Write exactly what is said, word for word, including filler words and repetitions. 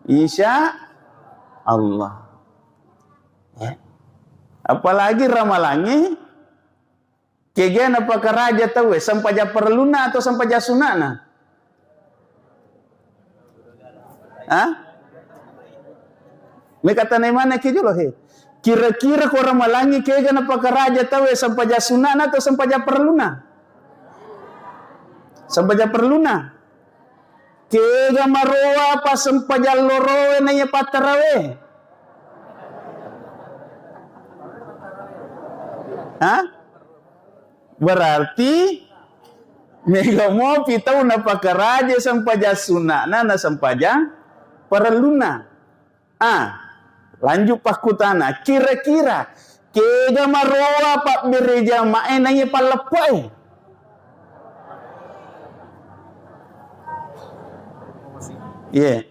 Insya Allah. Ya. Apalagi ramalangnge, kega napakaraja tauwe, sempajang parelluna atau sempajang sunna'na? Hah? Mekatana mana ki jolo he? Kira-kira ko ramalangnge kega napakaraja tauwe, sempajang sunna'na atau sempajang parelluna? Sempajang parelluna. Kega maroa passempajang loroe naiya pattarawe? Hah? Berarti mega mopi tau napakaraja sempajang sunna'na na sempajang parelluna. Ah, lanjut pakkutana, kira-kira kega maroa pabbere jama'e naiya palleppe'e? Ye.